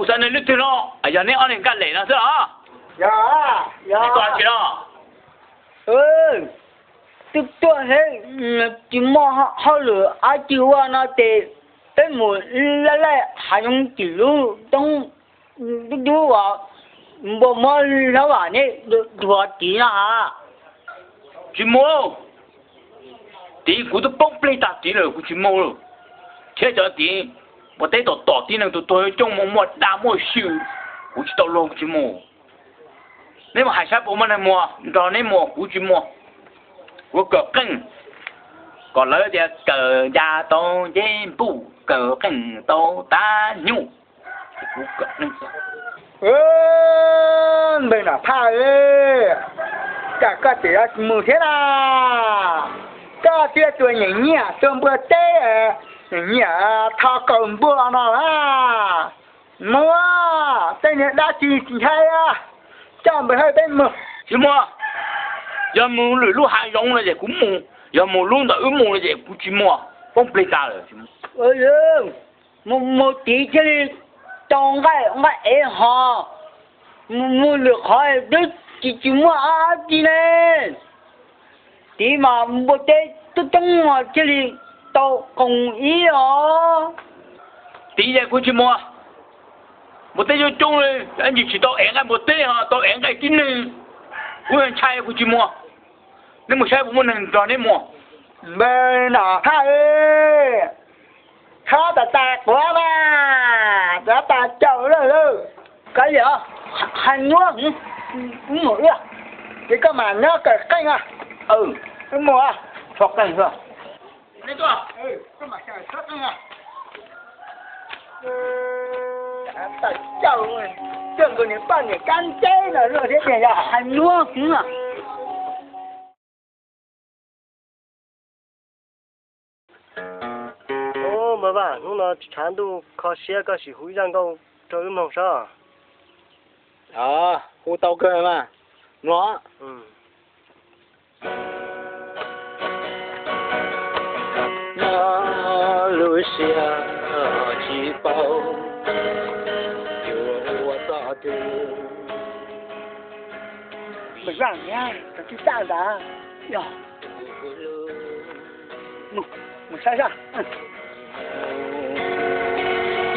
Kuv xav nug leej twg no, yog neb ob niag Nkaj Lem no xwb los? Yog, yog. Tsis no, twb tuaj thiab, tsis muaj hauj lwm dab tsi ua no ces peb mus laij laij hav zoov tim lub roob dub dub uas npua muab hlob Vam neb dhuav tid no ha. Tsis mus. Tid kuv twb poob plig tag tid lawm, kuv tsis mus lawm. Thiab cov tid npua teb tom tom tib neeg tus tuag coob coob, muaj dag muaj xyw, kuv tsis tau luag, kuv tsis mus. Neb mus hais saib puas muaj neeg mus nrog neb mus, kuv tsis mus. Kuv kawm qeej, kom lawv tias kawm ncas tau nceb npuj, kawm qeej tau tag nyuj. Kuv kawm qeej. Npawg Nom Phaj, cas koj tseem mus thiab na? Koj thiaj tus nyeem nyiaj tua npua teb, nyeem nyiaj tho kaus npua no na. Mus, tej niag dab tsi ntshai, coj npawg Hawj peb mus. Tsis mus. Yog mus lwm lub hav zoov no ces kuv mus, yog mus lub ntawm wb mus no ces kuv tsis mus, poob plig tas lawm. Mus mus tid thiaj li tau nqaij nqaij ev hos, mus lwm qhov twb tsis tsis muaj dab tsi ne. Tid mas npua teb coob coob thiaj li tau qoos ib os. Tid ces kuv tsis mus. Npua teb coob coob li, ib ntsis tsis tau ev nqaij npua teb ho tau ev nqaij tib neeg. Kuv ntshai, kuv tsis mus. Neb mus saib puas muaj neeg nrog neb mus. Npawg Nom Phaj, txhob tas tas quav mas, txhob tas caum lawm. Kav liam, hais nyuaj, wb mus wb, ces koj mam nyob kawm qeej os. Wb mus, txhob qeej xwb. Tawm caum, coj nkawd niam poj niam kab nceb no luaj thiab tiag, yog hais nyuaj xwb. Npawg Vaj, hnub no tshav ntuj kho siab, koj sim hu ib zaj nkauj rau wb mloog saib. Hu tau kawg mas, mloog. Nyob lub siab tsis paub, yuav ua txoj twg. Npawg Vaj, cov tib taj ntawd, yog, mus saib saib.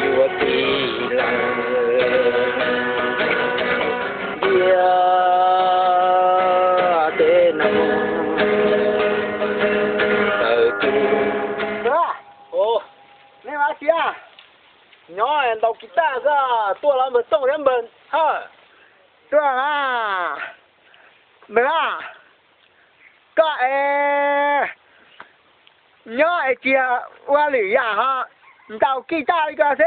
Yuav tij laug ntiaj teb no tawm tus. Nej ua dab tsi? Nyob ntaus kis taj xwb, tuaj los npawg Tooj thiab npawg Hawj. Tuaj a, npawg a, koj es nyob es tsis ua lwm yam ho ntaus kis taj li ko xwb.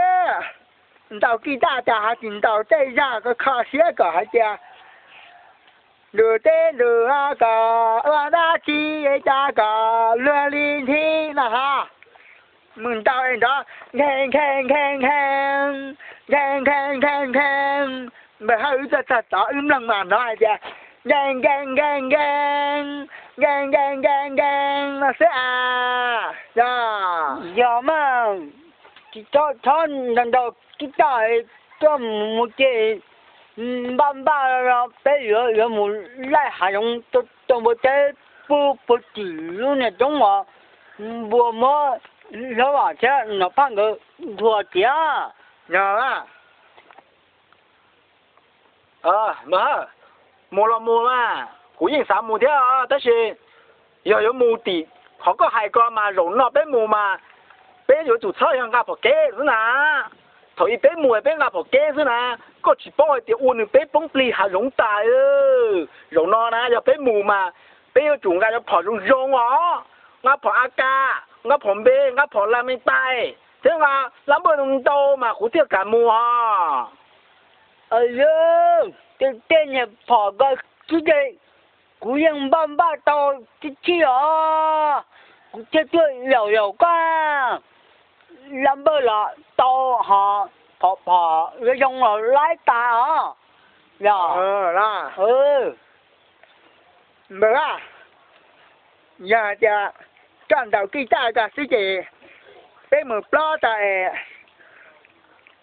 Ntaus kis taj cas ho tsis ntaus tej zaj kho kho siab kom hais tias ntus teb ntus no kom ua dab tsi es cas kom luag li nthi no ho. Mus ntaus es nrov nkhe nkhe nkhe nkhe, nkhe nkhe nkhe nkhe. Npawg Hawj wb tuaj txog tod wb mloog mas hnov hais tias nkhe nkhe nkhe nkhe, nkhe nkhe nkhe nkhe no xwb as. Yog mas, tsis txhob ntaus kis taj, tuaj mus ces npaj npaj los peb yuav yuav mus laij hav zoov tua npua teb pub puag tim lub niag roob uas npua muab hlob Vam thiab Nom Phaj nkawd dhuav tiag. Yog, npawg, mus los mus mas, kuv yeej xav mus thiab tab sis yog yuav mus tim qhov koj hais ko mas zaum no peb mus mas peb yuav tsum txhob yog nqa phom kev xwb na. Thaum ub peb mus peb nqa phom kev xwb na, koj tsis paub hais tias ua nws peb poob plig hav zoov tas. Zaum no na yog peb mus mas peb yuav tsum nqa cov phom zoo zoo os, nqa phom A K, nqa phom npe, nqa phom la me tais thiab nqa lab npawj ntau ntau mas kuv thiaj kam mus os. Tej niag phom ko tib ce kuv yeej npaj npaj tau tib chij os, kuv thiaj tuaj yaum yaum koj. Lab npawj los tau, ho phom phom zoo los laib tas os. Yog, npawg a, yog hais tias koj ntaus kij taj ko xwb ces peb mus plob tau es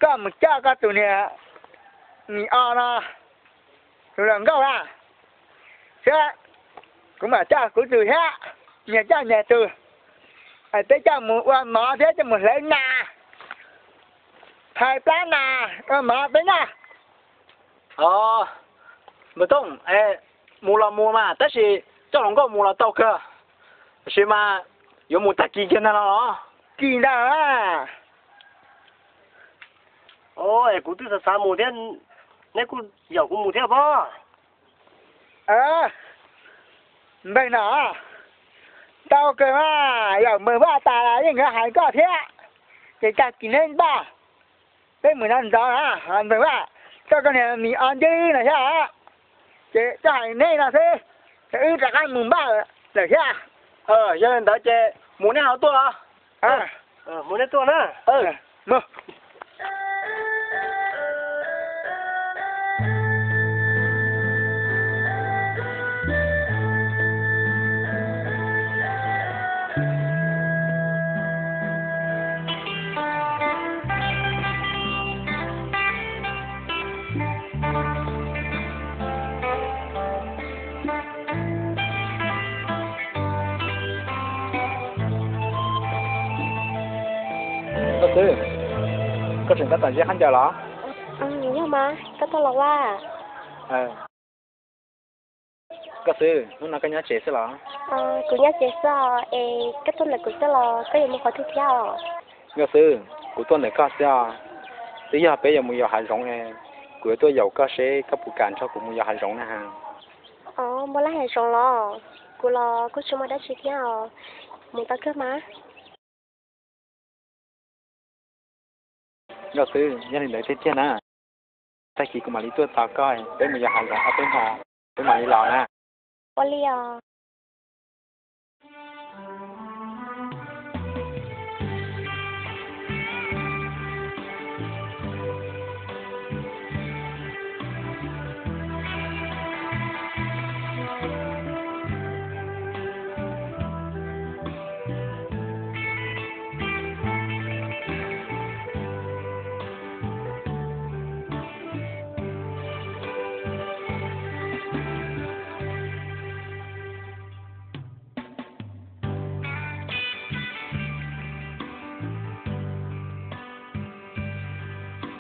Koj mus coj koj tus niag Mis O no, tus hluas nkauj na, thiab kuv mam coj kuv tus thiab, nyias coj nyias tus, peb coj mus ua mov thiab coj mus hlawv nas, phais plab nas, ua mov peb noj. Os, Npawg Tooj, mus los mus mas tab sis coj hluas nkauj mus los tau kawg, tab sis mas yuav mus tag kis kiag ntag no los? Kis ntag. Es kuv twb xav xav mus thiab, neb kuj yaum kuv mus thiab pob? Npawg no, tau kawg mas, yaum npawg Vaj tas los yeej yuav hais koj thiab. Ces tag kis neb npaj, peb mus no ntxov na, npawg Vaj, coj koj niag Mis O nceb no thiab, ces koj hais neb no xwb, ces wb rov qab mus npaj lawm thiab. Yog li ntawd ces mus neb ho tuaj los? Mus neb tuaj na. Nkauj Xwb, koj tseem tab tom zeb khaub ncaws los? Yog mas, koj tuaj los Vaj? Nkauj Xwb, hnub no koj nyob tsev xwb los? Kuv nyob tsev xwb os, es koj tuaj ntawm kuv xwb los koj yuav mus qhov twg thiab os? Nkauj Xwb, kuv tuaj ntawm koj xwb os. Twb yog peb yuav mus yos hav zoov es kuv yuav tuaj yaum koj seb koj puas kam nrog kuv mus yos hav zoov na has. Os, mus laj hav zoov los? Kuv los kuj tsis muaj dab tsi thiab os, mus tau kawg mas. Nkauj Xwb, yog li ntawd tiag tiag na, tag kis kuv mam li tuaj tos koj, peb mus yos hav zoov ob peb hmo, peb mam li los na. Ua li os.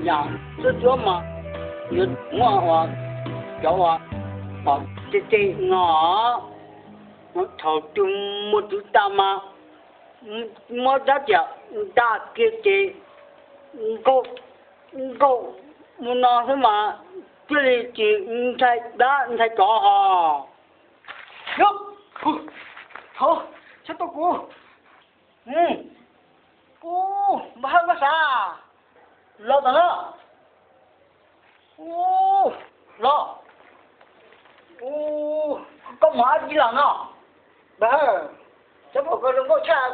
Yam tsuab tsuab mas yuav muaj ua cov ua pom ceg ceg no, thaum twg muaj tus tas mas muab rab riam nta kiag ces nkaug nkaug mus no xwb mas thiaj li tsis ntshai dab ntshai tsov hos. Yog, thov, thov txhob tua kuv. Ub, npawg Hawj, koj sav los tom no. Ub, los. Ub, koj mus dab tsi los no? Npawg Hawj, cov phom ko zoo nkauj tshaj,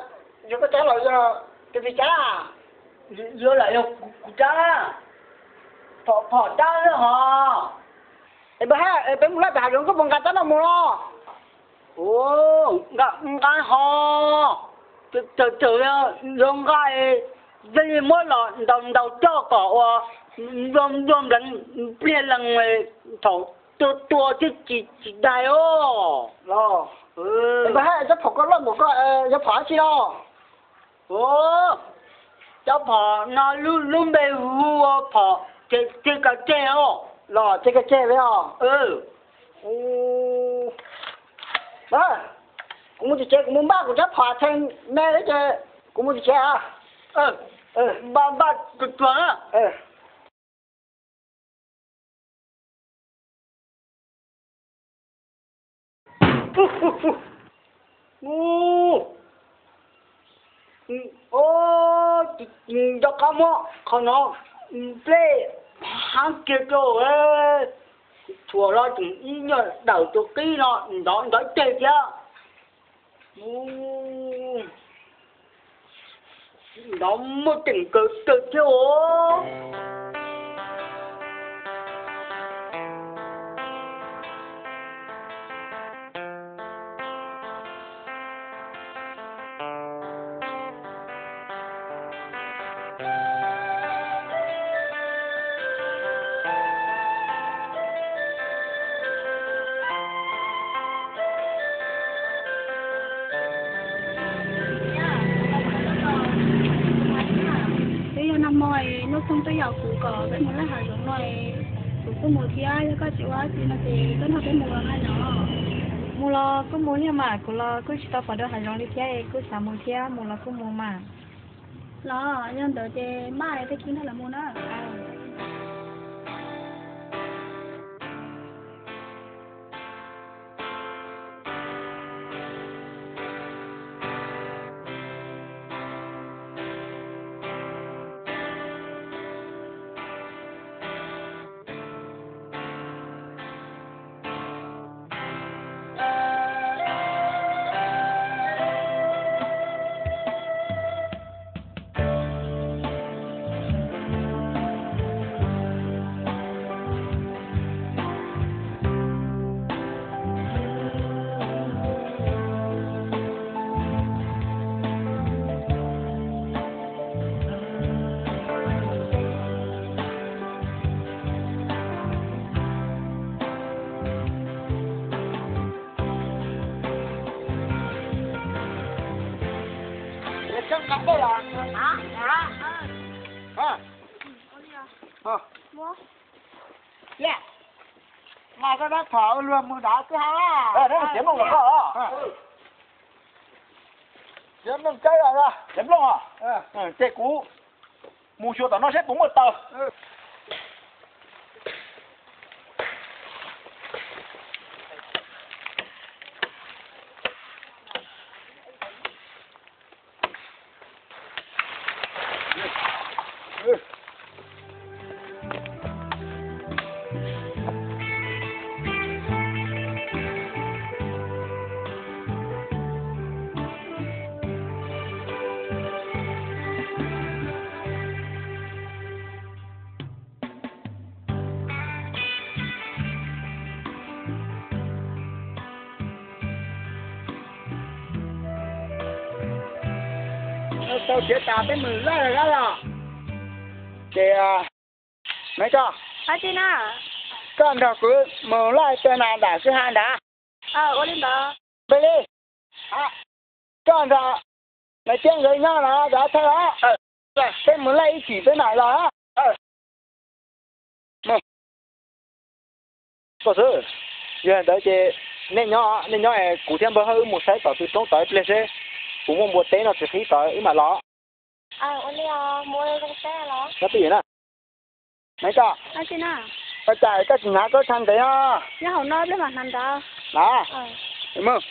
yog koj cab los yog tus twg cab? Yuav lam yog kuv cab, phom phom cab xwb hos. Es npawg Hawj, es peb mus laj pem hav zoov koj puas nqa rab noj mus los? Ub, nqa nqa hos, txawm txawm yog nqa, yog li muab los ntaus ntaus coj kom ua nplua nplua npleev pliag lees, thaum tua tua thiaj tsis tsis daig os. Los, npawg Hawj, cov phom ko loj npaum ko yog phom dab tsi los? Ub, cov phom no lub lub npe hu ua phom tsev kav tseg os. Los tsev kav tseg os. Kuv mus tim tsev kuv mus npaj kuv cov phom tshee me ces kuv mus tim tsev. Npaj npaj tsuag tsuag na. Nco qab muab qhov no nplej hab kiag rau, tshuav los tseem ib nyuag dawm tus qib no ntov ntov ib teg thiab. Ntov muaj teem kawg kawg thiab os. Koj tuaj yaum kuv kom peb mus laj hav zoov no, kuv kuj mus thiab, yog koj tsis ua dab tsi no ces koj nrog peb mus los mas no. Mus los kuj mus thiab mas, kuv los kuj tsis tau pom dua hav zoov li thiab, kuj xav mus thiab, mus los kuj mus mas. Los yog ntawd ces npaj tej kib nrog lawv mus na. Nqa koj rab phom ua luag mus nrad kwj ha. Txiav nplooj los koj, txiav nplooj kawg os. Ces kuv mus xyuas tom no seb puas muaj taws. Tau txiav tas peb mus laij dab los. Ces, Maiv Koj, koj nrog kuv mus laij peb na nram kwj ha nrad. Peb li, koj nrog Maiv Tiab nkawd nyob no, Dov Thawj os. Peb mus laij ib chim peb mam los. Koj xwb, yog ntawd ces nej nyob, nej nyob es kuv thiab Npawg Hawj wb mus saib tom tw roob tod ib pliag seb puas muaj npua teb no tsis qhib tod wb mam los. Nyob twj ywm na. Maiv Koj, ua cas koj tsis hnav koj tsha ntev os? Hnav.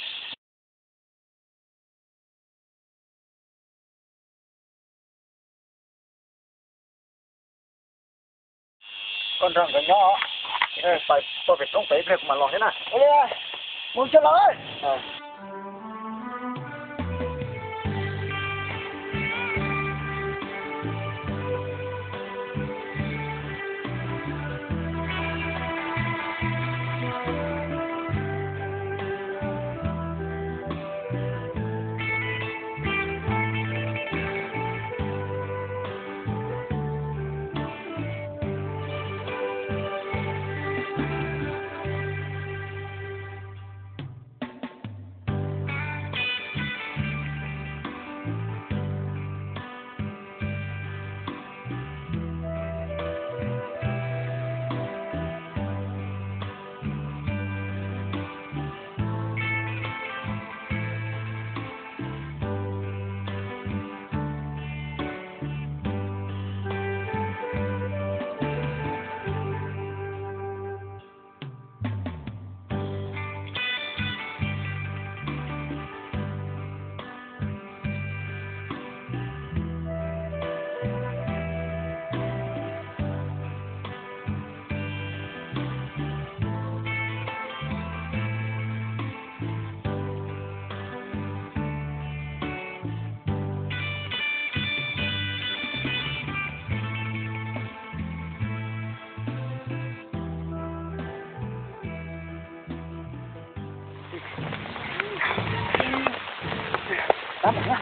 Koj nrog nkawd nyob, pais txog pem roob pem ib pliag kuv mam los thiab na. Mus tsis los.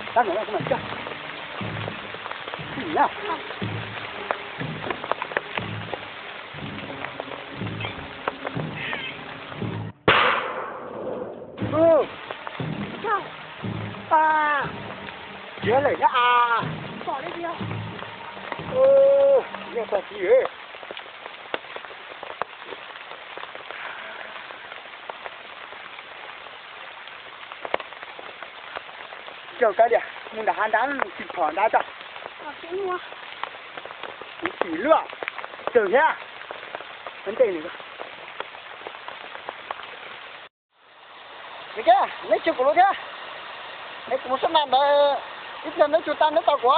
Txiav lawm thiab a. Yog tag kis. Raug kab liam mus nram hav nrad, tsis phom nrad tso. Kuv tim luaj, raug thiab. Ntej nws. Neb tsuag kuv lub thiab, neb kuv mus sab naj ntawd, ib pliag neb tsuag tag neb tos kuv.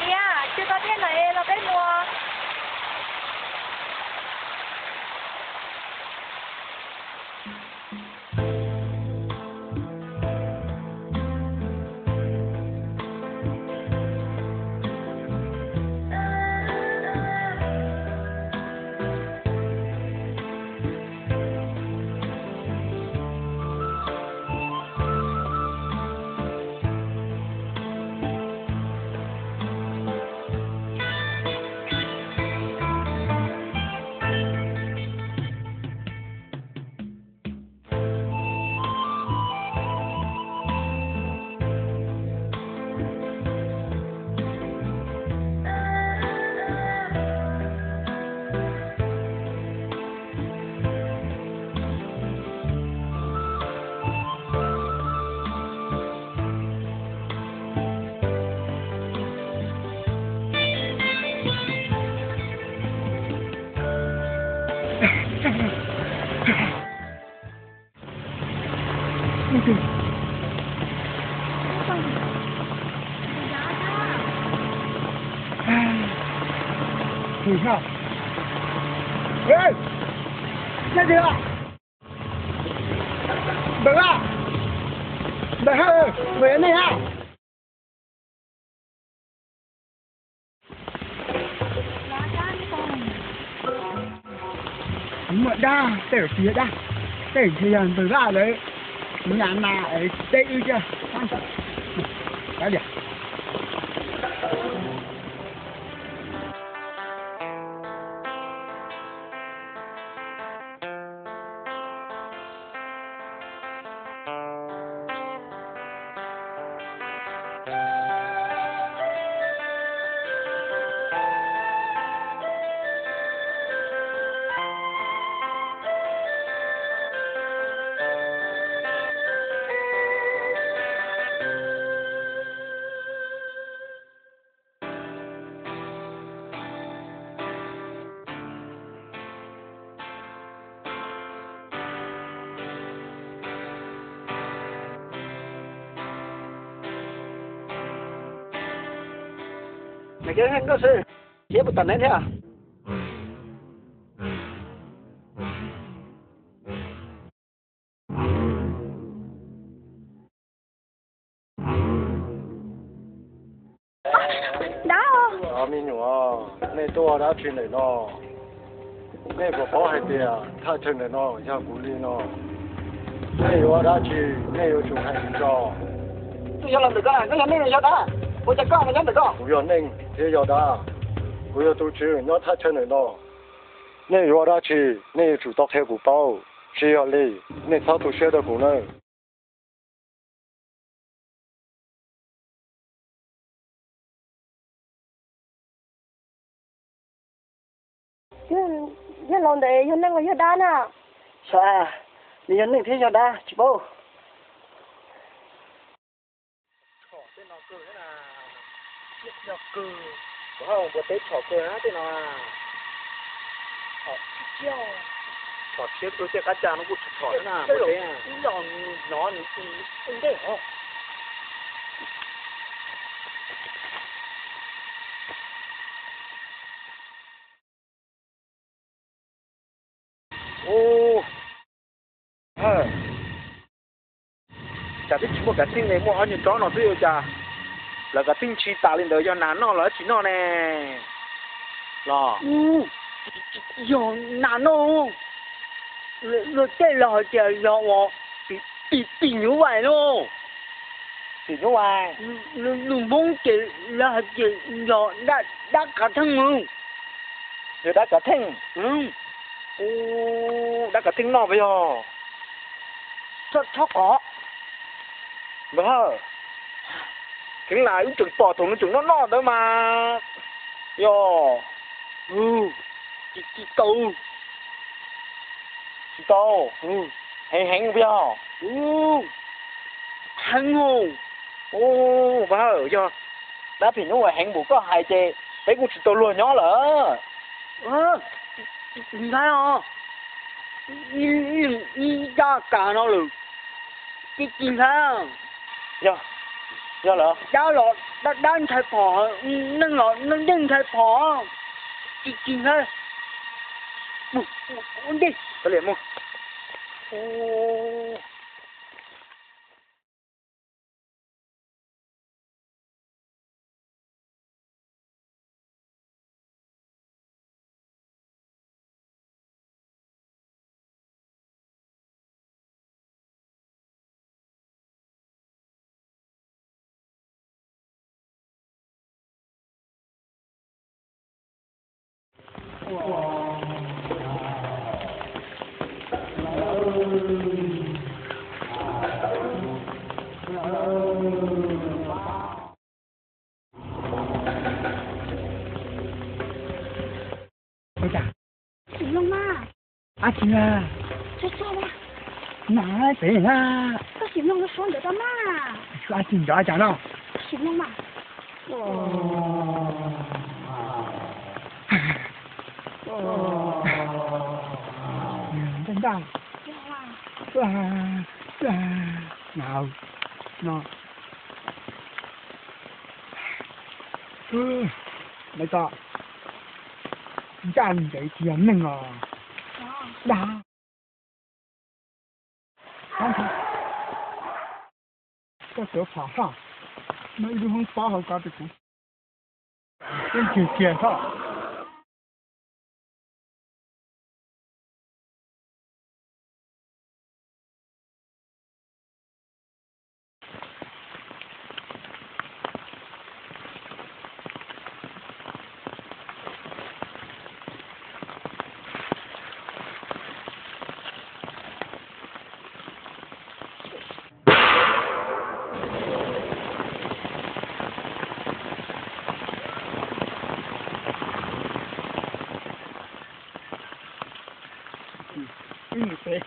Niam, tsis tau tiaj ntawm es los peb mus. Ntawd a, ntawd ha, ntawd yog nej a. Muaj dab, tej zaum tsis yog dab, tej zaum yog npawg Vaj lawv, nws nyas nas es teb wb thiab. Kav liam. Nws ces nkauj xwb, thiab puas tom neb thiab. Dab, me nyuam, nej tuaj ua dab tsi ntawm no? Nej puas paub hais tias thaj chaw ntawm no yog kuv li no? Nej yuav ua dab tsi, nej yuav tsum hais kuv tso. Twb yog los ntawm koj, koj yog neeg los yog dab? Ua cas koj los nyob ntawm koj? Kuv yog neeg thiab yog dab. Kuv yog tus tswv nyob thaj chaw ntawm no. Nej yuav ua dab tsi, nej yuav tsum tau qhia kuv paub, tsis yog li nej txhob tu siab rau kuv nawb. Yog laus ntawd yog neeg los yog dab na? Xyov, nws yog neeg thiab yog dab tsis paub. Yog kawg, npua teb tshom kawg na tej no. Tshom tshiab kawg tej qab cas no kuj tshom na npua teb. Ua cas twb tsis muaj kav theej ne, muaj ob nyuag tsob no xwb ua cas lawv kav theej ntshis tas li ntawd, yog nas noj los tsis noj ne? Los yog nas noj, luag tej los hais tias yog uas tim nyuj vais no. Tim nyuj vais, lus Hmoob ces lawv hais tias yog dab kav theej. Yog dab kav theej. Ub, dab kav theej noj puas yog? Txhob kov. Npawg Hawj, keev lam wb tseem pom thaum nws tseem noj noj ntawd mas yog. Tsis tau, tsis tau, heev heev puas yog? Heev. Ub, npawg Hawj, yog dab phim nyuj vais heev npaum koj hais ces peb kuj tsis tau luag nyob lawm. Ntshai os, ib caj kas no lawm, tsis ntshai. Yog, yog lawm, dab los dab ntshai phom, neeg los neeg yeej ntshai phom, tsis ntshai. Mus, ua ntej. Ab tsi na, na pem na, ab tsi nrov cas no, ntaj ntaj, na no, lawv tau ncaj ntev tsis yog neeg os. Dag, koj tuav phom hlob, muaj ib lub hoob pob hauv ko rau kuv, yeej kiag kiag hlob. Wb mus pem.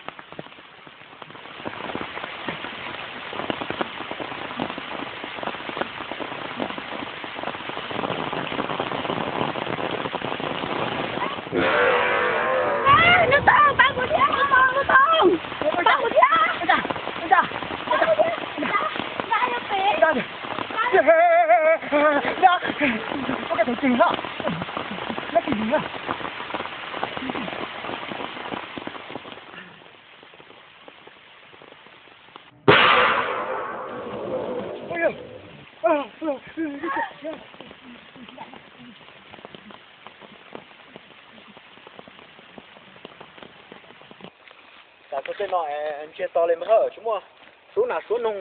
Cas txog tej no ntsiag to li npawg, tsis muaj suab nas suab noog.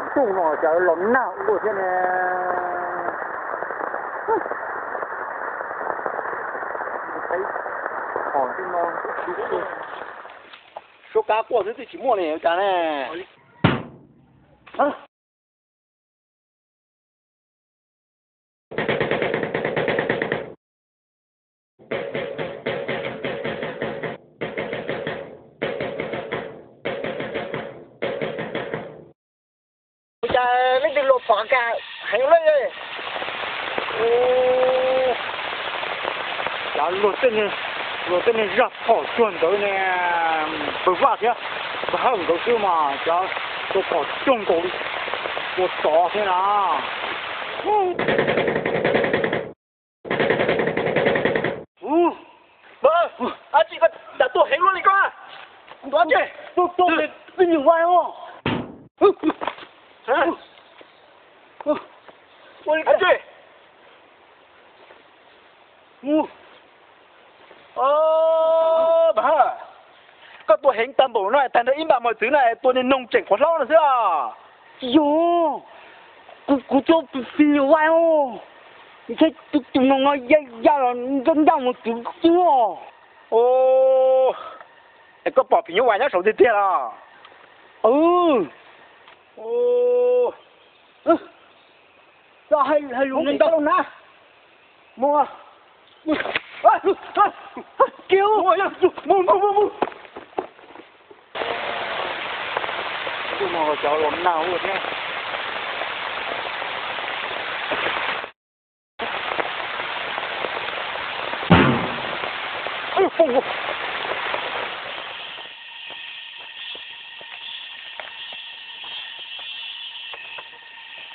Ntuj no cas los nag ua thiab ne. Suab kab quaj xwb twb tsis muaj li cas ne. Ua cas Pom kag heev li. Cov luag tej niag zaj phom cuag ntawd ne, npawg Vaj thiab npawg Hawj nkawd xwb mas cov tua phom cuag nkaus li tua tsov thiab na. Ua, ab tsi, koj cas tuaj heev luaj li koj? Tuaj, tuaj, tuaj, peb nyuag Vaj os. Ab tsi, npawg Hawj, koj tua heev tag npaum no tag nrho ib npab mos txwv no es tua niag noog tseem qhuav hlaub no xwb os. Tsis yog, kuv, kuv tua peb nyuag Vaj os. Tus noog no ya ya los ncaj ncaj mos txwv xwb os. Es koj pom phim nyuj vais nyob saud tiag tiag los? Hais lus ntau na. Mus, mus, mus, mus. Cov los nag ua thiab.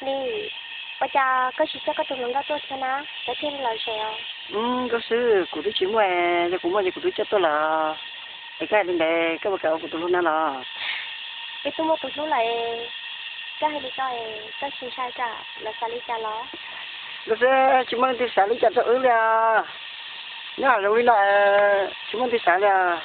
Lis, ua cas koj tsis coj koj tus hluas nkauj tuaj thiab na, lawv thiaj li lom zem os? Nkauj xwb, kuv twb tsis muaj, yog kuv muaj ces kuv twb coj tuaj lawm. Es koj hais li ntawd koj puas kam ua kuv tus hluas na los? Wb twb muaj tus hlub lawm, koj hais li ko es koj tsis ntshai tsam lawv xav li cas los? Nkauj xwb, tsis muaj leej twg xav li cas rau wb li os. Nyob zoo li no tsis muaj leej twg xav li os.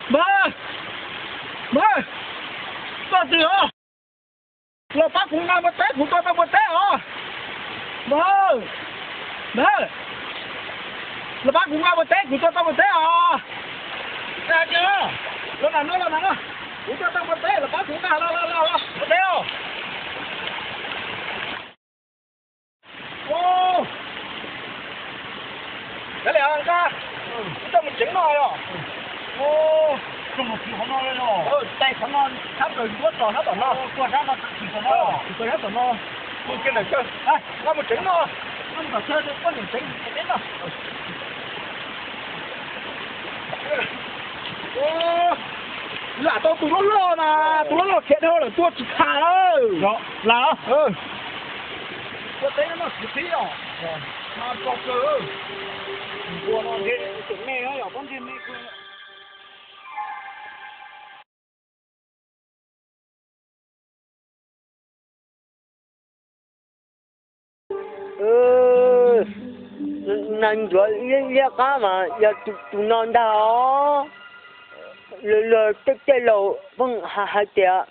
Npawg, npawg, koj twg os? Los pab kuv nqa npua teb, kuv tua tau npua teb os. Npawg, npawg, los pab kuv nqa npua teb, kuv tua tau npua teb os. Los no, los no, kuv tua tau npua teb, los pab kuv nqa, los, los, los, npua teb os. Kav liam, wb coj mus tsev noj os. Tais qhov no thab plaws nruab tso sab tom no, tso sab tom no, tso sab tom no. Koj mus tsev noj, koj mus tom chaw poj niam tsev teb noj. Lam tau tus loj loj na, tus loj loj khiav dhau lawm tua tsis tham lawm. Lam tua teb noj siv qhib os. Mas pog kawg. Npua no ntshe tseem me no yog pob ntseg me kawg. Nas ncuav liab qab mas yog tus no ntag os. Luag tej laus pheej hais tias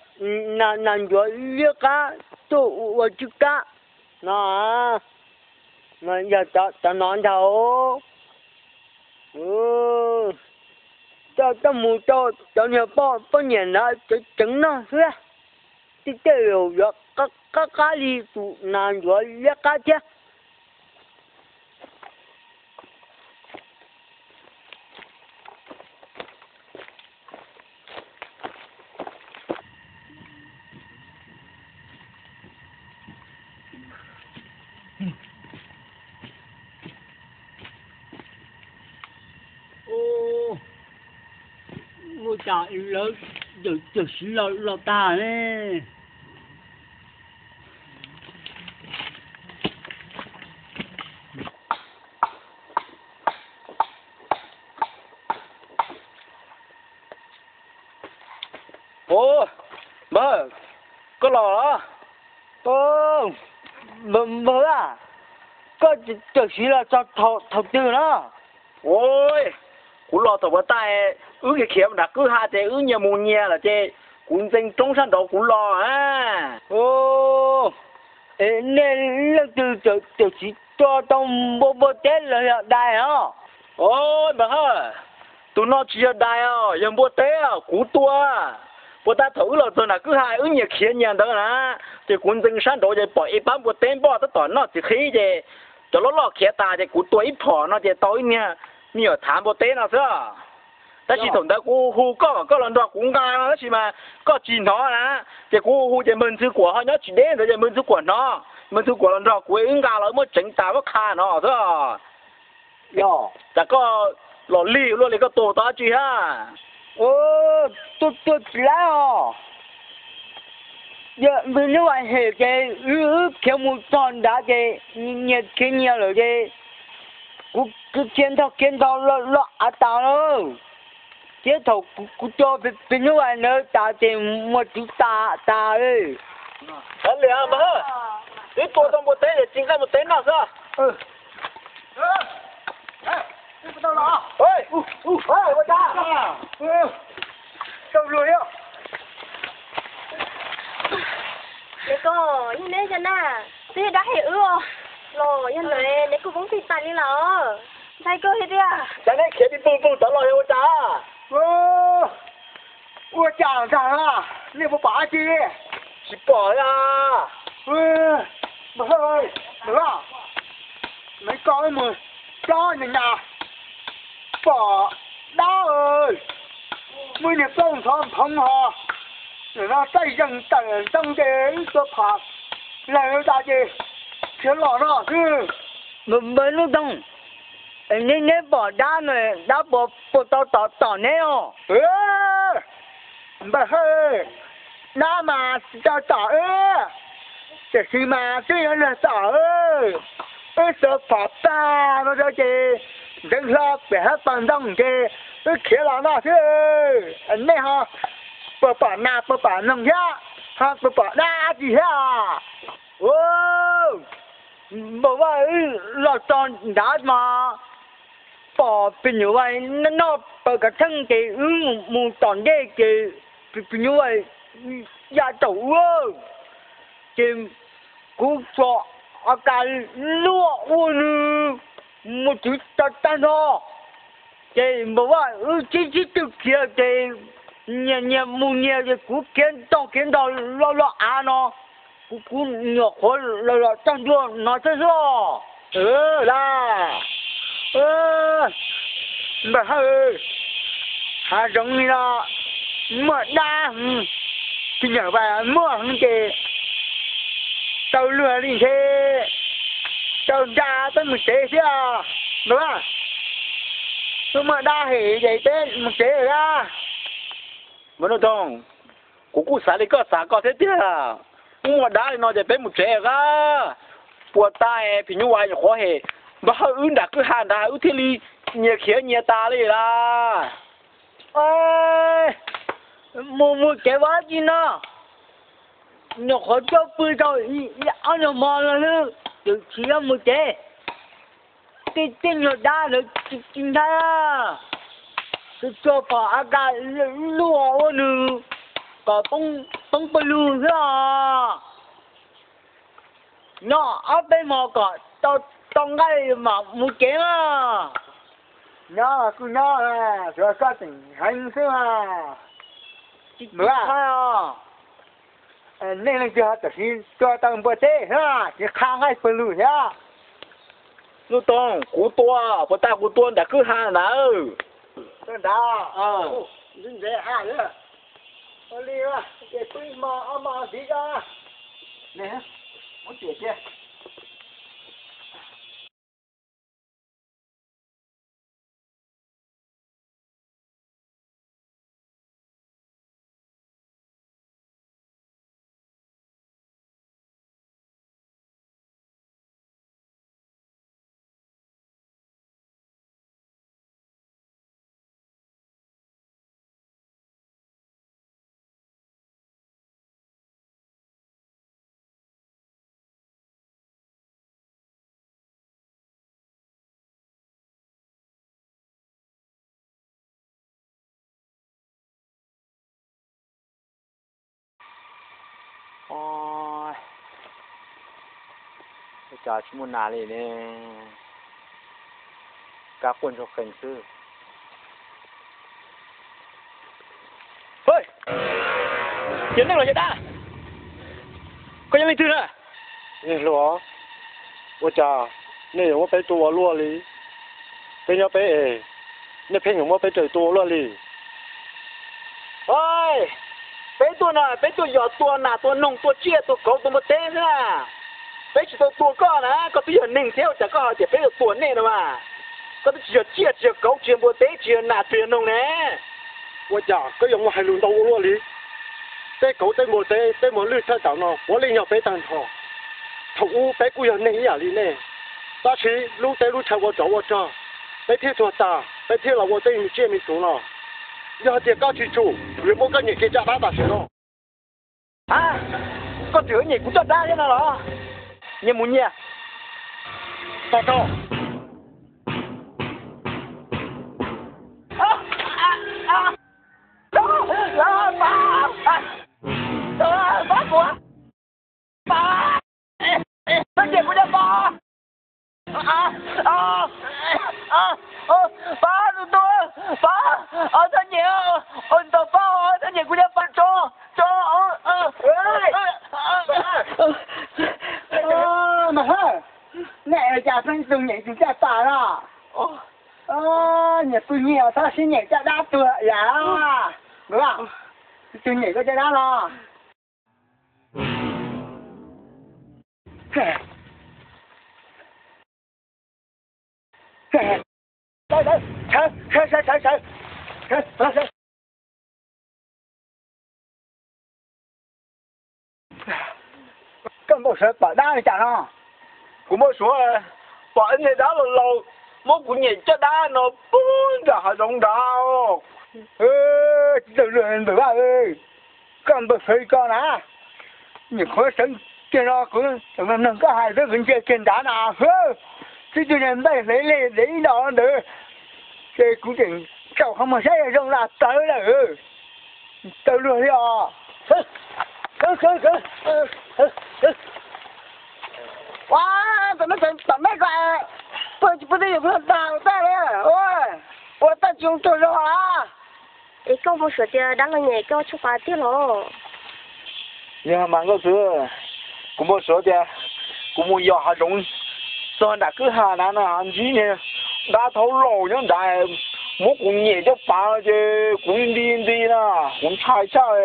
nas ncuav liab qab tuaj ua tsw kab no, mas yog cov no ntag os. Coj mus rau cov niag poj niam ntawd tsev noj xwb. Tej tej laus yuav qab qab li tus nas ncuav liab qab thiab. Ua cas lawv cawm siv los tag ne? Ua, npawg, koj los los? Npawg, koj cawm siv los txog thaum twg na? Ua, kuv los thaum puas tag, wb khiav khiav nram kwj ha ces wb nyias mus nyias lawm ces kuv ntxeev roob sab nraud kuv los. Nej leej twg cawm siv tso tau npua npua teb los yog dais os? Os, npawg Hawj, tus no tsis yog dais os, yog npua teb os, kuv tua. Puag ta thaum wb los txog nram kwj ha wb nyias khiav nyias ntawd na, ces kuv ntxeev sab nraud ces pom ib pab npua teb npoj tab tom noj txiv qhib ces cov loj loj khiav tas ces kuv tua ib phom no ces tau ib niag me nyuam thav npua teb no xwb. Tab sis thaum ntawd kuv hu koj kom koj los nrog kuv nqa no tab sis mas koj tsis hnov na, ces kuv hu hu ces npawg Ntxwg Kuam ho nyob tsis deb ntawd ces npawg Ntxwg Kuam hnov, npawg Ntxwg Kuam los nrog kuv wb nqa los muab tseev tas muab qha no xwb. Cas koj los lig luaj li, koj tua tau dab tsi hab? Tua tsis laib os. Npawg Nyuj Vais hem ces wb khiav mus txog nrad ces nyias khiav nyias lawm ces kuv khiav nrog khiav nrog los av tas lawm. Thiab thaum kuv tua npawg Nyuj Vais ntawd tas ces muaj tswv tas tas. Li, wb tua tau npua teb ces tsis nqaij npua teb noj xwb. Koj, yog neb cov na, twb yog dab hem wb os, los yog ntawd neb kuj poob txij tas li lawm, ntshai kawg li tiag. Cas neb khiav pib pw pw tod los yog ua cas? Ua cas ntag, nej puas pom dab tsi? Tsis pom li. Npawg Hawj, npawg Hawj, npawg Hawj, npawg Hawj, npawg Hawj, pom dab, muaj niag plooj ntxhov nphoov ho, no txaij zeeg tawm ntoo ces wb tua phom lawm tas ces khiav los no xwb. Npawg Nuj Toog, neb pom dab no, dab puas puas tau tom tom neb os? Npawg Hawj, dab mas tsis tau tom wb, tiam sis mas twb yuav luag tom wb. Wb tua phom tag no ces ntxeev hlo pem hauv paus ntoo ces wb khiav los no xwb. Nej ho puas pom nas puas pom noog thiab, ho puas pom dab tsi thiab? Npawg Vaj, wb los txog nrad mas pom pis nyuam vais noj pawg kav theej ces wb mus tom ntej ces pis nyuam vais ya raum wb, ces kuv tsuas a kas luaj ua nws mus txwv tag nrho. Ces npawg Vaj, wb sib sib tw khiav ces nyias nyias mus nyias ces kuv khiav ntog khiav ntog los los av no, kuv kuv nyuam qhuav los los txog ntua no xwb xwb. Laj, npawg Hawj, hav zoov li no muaj dab, pis nyuam vais muaj heev ces tau luag li ntshe tau nra peb mus tsev thiab. Npawg Vaj, muaj dab hem ces peb mus tsev a. Npawg Nuj Toog, kuv kuj xav li koj xav koj thiab tiag. Muaj dab li no ces peb mus tsev a. Puas tas pis nyuam vais nyuam qhuav hem npawg Hawj wb nram kwj ha nrad wb thiaj li nyias khiav nyias tas li laj. Mus mus tsev ua dab tsi no? Nyuam qhuav tuaj pw tau ib ob nyuag hmo no xwb, tsis yog mus tsev. Tej nyuag dab ntawd tsis ntshai, tsuas pom a kas luaj ua nws kom poob pawg lug xwb os. Nyob ob peb hmo kom tau nqaij mam mus tsev na. Nyob kuj nyob, tsuav koj tseem heev xwb mas. Nej leej twg tam sim tua tau npua teb thiab tsis qha nqaij pawg lug thiab? Nuj Toog, kuv tua, puas tas kuv tua nram kwj ha ntawd. Tua nrad, ntxeev ha li, ces pw ib hmo ob hmo ntxiv ko. Ua cas tsis muaj nas li ne? kav quaj ntsoog qees xwb. Hwj, yog neeg los yog dab? Koj yog leej twg na? Niag hluas, ua cas nej yuav muab peb tua ua luaj li? Peb nyob peb es, nej pheej yuav muab peb raws tua ua luaj li. Peb tuaj no peb tuaj yog tua nas tua noog tua tsiaj tua kauv tua npua teb xwb na. Peb tsis tau tua koj na, koj twb yog neeg thiab ua cas koj hais tias peb yuav tua nej no mas? Koj twb tsis yog tsiaj tsis yog kauv tsis yog npua teb tsis yog nas tsis yog noog ne. Ua cas koj yuav muaj hais lus ntau ua luaj li? Tej kauv tej npua teb tej muag lwj thaj tawm no puav leej yog peb tag nrho. Thaum ub peb kuj yog neeg ib yam li nej, tab sis lub teb lub chaw ua tsov ua rog, peb thiaj tuag tas peb thiaj los ua tej me tsiaj me txhu no. Yog hais tias koj tsis tsum, kuv yuav muab koj nyem kiag caj dab tam sim no. A, koj tseem yuav nyem kuv caj dab thiab no los? Nyias mus nyias. Tau, tau. Pab, tus tub, pab, pab, txhob nyem, ua ntau pab, txhob nyem kuv caj pas tso, tso. Mas hawb, nej cas pheej tus nyem tus caj pas no? Nyias pw nyias tab sis nyem caj dab tuag yam. Tus nyem koj caj dab no. Koj npau suav pom dab li cas no? Kuv npau suav pom ib niag dab laus laus muab kuv nyem caj dab no puag nram hav zoov nrad. Tsis tau luag npawg Vaj, koj npau suav li ko na. Nyuam qhuav sawv kiag no kuv mloog koj hais xwb kuv ntsia kiag nrad na, twb tug niag nplaig hle li dev ib no ntawd, ces kuv tseem tsaum qhov muag saib zoo lam tawv lawm. Tawv luag li os. Ua, tam no tam meb ko, pw tsis pw twb yog pw tag tag li, ua tag tsis zoo tuag zog a. Es koj npau suav tias dab los nyem koj tshuaj pas tiag los? Yog mas nkauj xwb, kuv npau suav tias kuv mus yos hav zoov txog nram kwj ha na no ntsib niag dab thaub laus nyob nrad muab kuv nyem caj pas ces kuv nti nti na, kuv ntshai tshaj.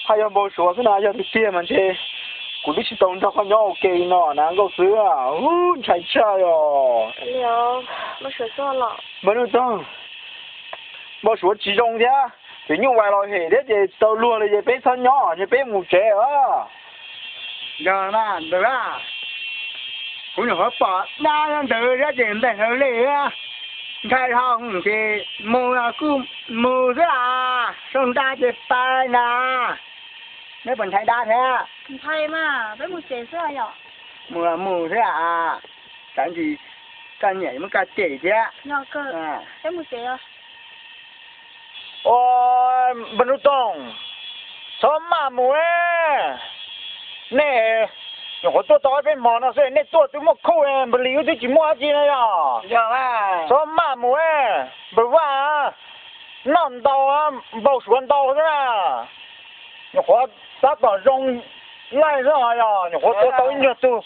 Haj yog npau suav xwb na, yog tiag tiag mas ntshe kuv twb tsis tau nrog koj nyob ua ke li no na nkauj xwb, ntshai tshaj os. Npau suav txog los? Npau suav tsis zoo thiab, ces nyuj vais los hem thiab ces tau luag li ces peb txhob nyob, ntshe peb mus tsev os. Yog mas ntawd, kuv nyuam qhuav pom dab ntawd thiab ces nplaig hle li, ntshai dhau ces mus los kuj mus xwb as, sau nta ces pais na. Neb puas ntshai dab thiab? Mus los mus xwb as, txawm ntsis koj niam muab koj cem thiab. Npawg Nuj Toog, txhob maj mus, nej nyuam qhuav tuaj tau ob peb hmo no xwb nej tuaj twb muaj khuj, npawg Lis wb twb tsis muaj dab tsi no yog. Txhob maj mus, npawg Vaj, noj ntau, npau suav ntau xwb na. Nyuam qhuav tab tom zoo laij xwb os, yog nyuam qhuav tuav tau ib nyuag tug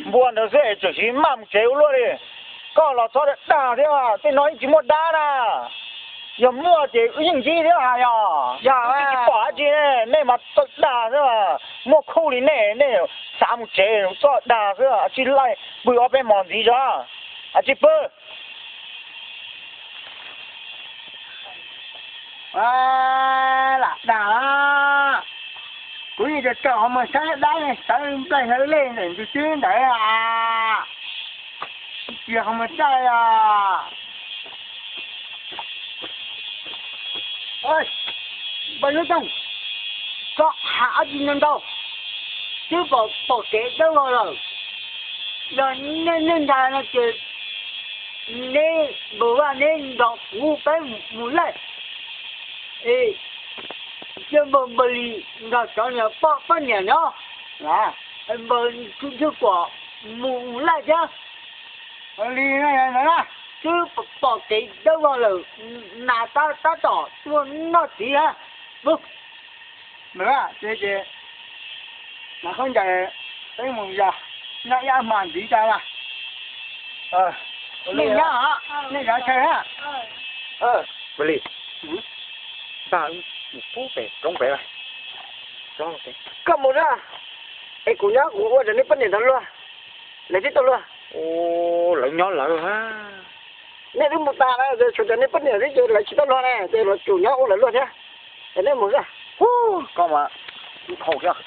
npua ntawd xwb es tseem siv maj mus tsev ua luaj li. Koj los txhob dag thiab, tej no yeej tsis muaj dab na. Yog muaj ces wb yeej ntsib thiab hais yog. Wb twb tsis pom dab tsi, nej mas txawj dag xwb, muaj khuj li nej, nej xav mus tsev txhob dag xwb, tsis laij pw ob peb hmo ntxiv zog, tsis pw. Lam dag, kuv yeej tsaug qhov muag saib dab sawv nplaig hle li ntawm ntug twg ntawd, tsis qhov muag saib os. Npawg Nuj Toog, koj hais dab tsi no ntau, twb pom pom kev dawb vog lawm. Yog nej ntshai no ces neb npawg Vaj neb nrog kuv peb mus laij, es cia npawg Npawg Lis nrog cov niam poj poj niam nyob, npawg Ntsuj Kuam mus laij thiab. Npawg Lis no na, twb pom kev dawb vog lawm, nas tab tom tuaj noj txiv a. Mus, ces ces nas khaub ncaws, peb mus yos noj ib hmos ntxiv tso na. Nej nyob, nej zov chaw na. Ua li, mus pub pem roob pem. Koj mus na, es kuv nyob kuv ua rau nej poj niam tau luag, lawv twb tau luag. Lawv nyob lawv. Nej twb mus tas lawm, tshuav cov nej poj niam xwb ces lawv tsis tau luag ne, ces lawv tsum nyob ua lawv luag thiab. Es nej mus xwb. Koj mas, khaus thiab.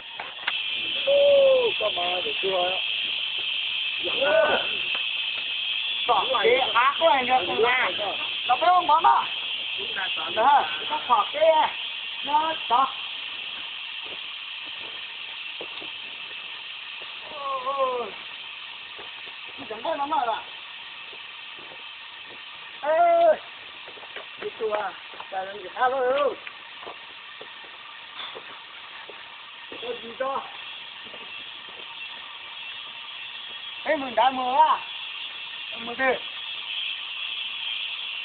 Tom kev av tuaj nrog tus na, los peb ua mov noj. Koj tom kev nyob tod. Tsis tau nqaij no noj lawm. Ib tug, cas nkim qab lawm. Peb mus nrad mus a, mus twg?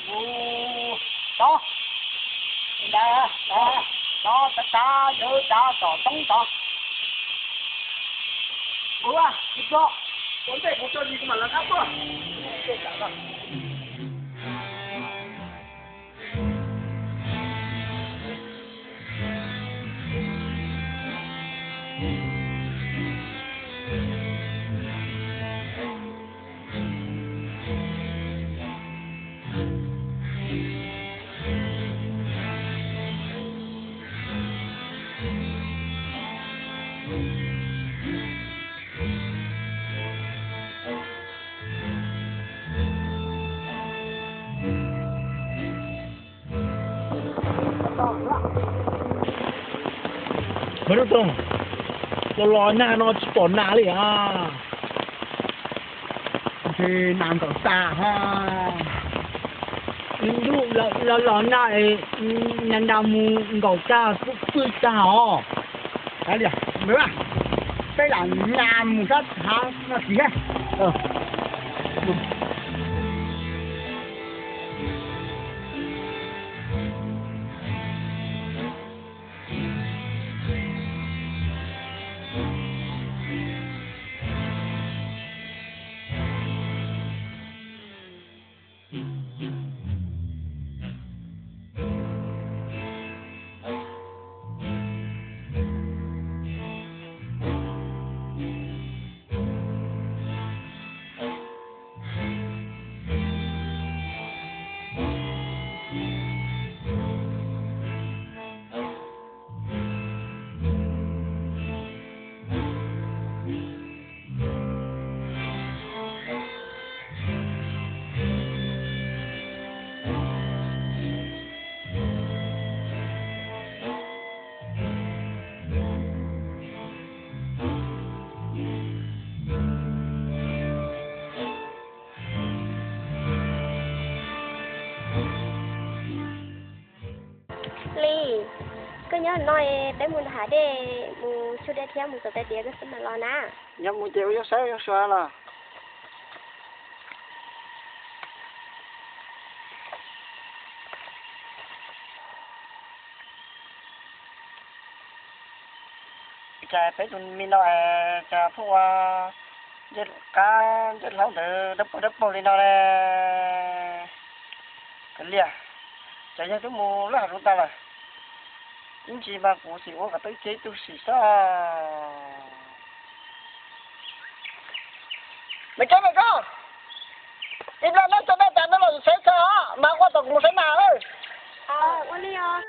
Mus tod, ntawd, tod, tod, tod, tod, tom toob tod. Mus a, tsis txog, ua ntej kuv tso zis kuv mam lawv qab tuaj. Los los nag no tsis pom nas li a. Ntshe nas nkaum tas ha. Ntuj los los nag, nag nrag mus nkaum tag pw tag os. Peb lam nag mus sab hav no txiv. Li, koj nyob no, peb mus nram hav dej mus xyuas dej thiab mus txog tais diav koj xwb mam los na. Yog mus ces ua zoo saib zoo xyuas los. Cas peb tus me no cas pheej ua ncej qab ncej hlaub ntawd dawb paug dawb paug li no ne? Kav liam, cas yog twb mus laj hav zoov tas lawm, ib ntsis mas kuv sim ua kom tau ib tug sim xwb. Me koj, me koj, ib nplaj neb tso dej tas neb los saib tso, mas ua tom kuv mus saib nas. Ua li os.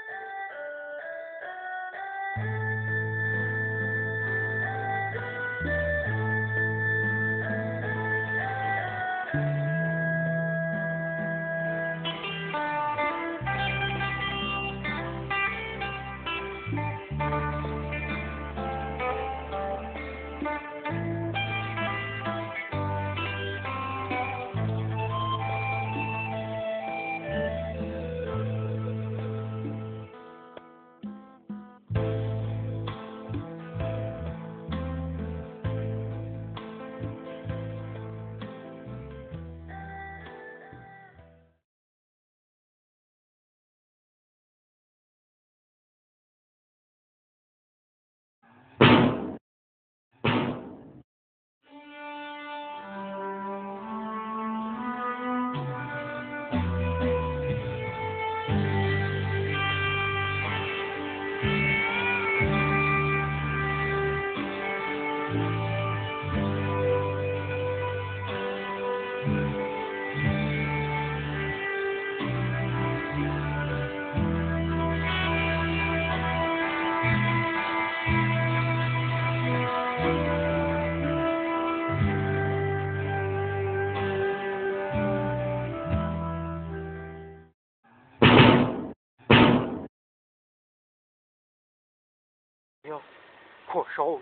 Au,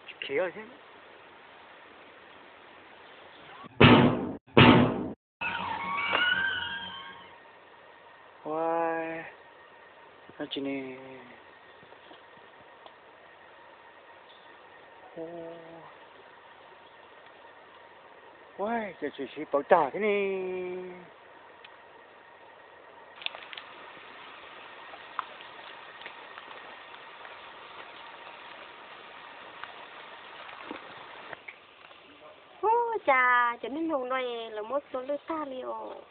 tsis khiav thiab. Ua, no tsis ne. Ua, ces tsis siv pauv tag thiab ne. Ua cas cov niag nyoos no lawv muab txua lwj tag li os.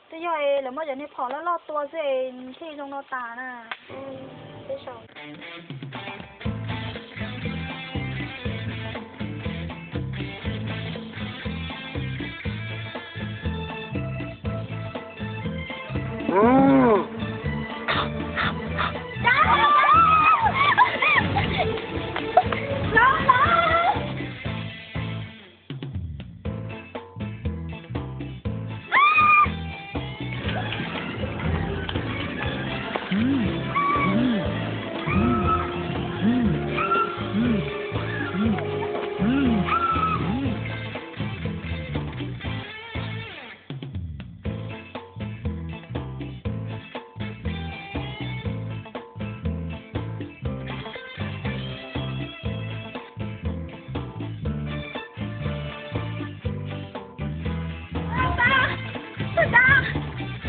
Twb yog es lawv muab cov niag phom loj loj tua xwb es thiaj zoo no tas na.